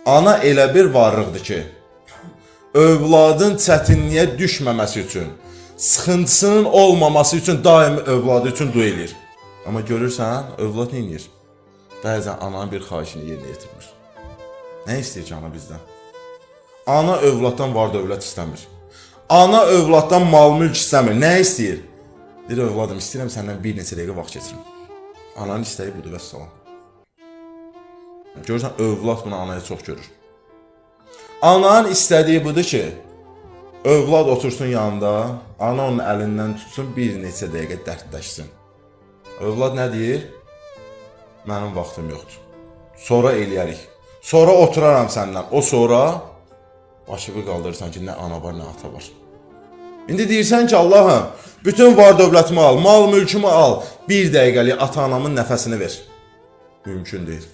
Ana elə bir varlıqdır ki, övladın çətinliyə düşməməsi üçün, sıxıntısının olmaması üçün daim övladı üçün dua eləyir. Amma görürsən, övlad nə eləyir? Bəzən ananın bir xahişini yerinə yetirmir. Nə istəyir ki ana bizdən? Ana övladdan var dövlət istəmir. Ana övladdan mal mülk istəmir. Nə istəyir? Deyir övladım, istəyirəm səndən bir neçə dəqiqə vaxt keçirim. Ananın istəyi budur, vəssalam. Görürsən, övlad bunu anaya çox görür. Ananın istədiyi budur ki, övlad otursun yanında, ana onun əlindən tutsun, bir neçə dəqiqə dərdləşsin. Övlad nə deyir? Mənim vaxtım yoxdur. Sonra eləyərik. Sonra oturaram səndən. O sonra başını qaldırırsan ki, nə ana var, nə ata var. İndi deyirsən ki, Allahım, bütün var dövlətimi al, mal mülkümü al, bir dəqiqəlik ata-anamın nəfəsini ver. Mümkün deyil.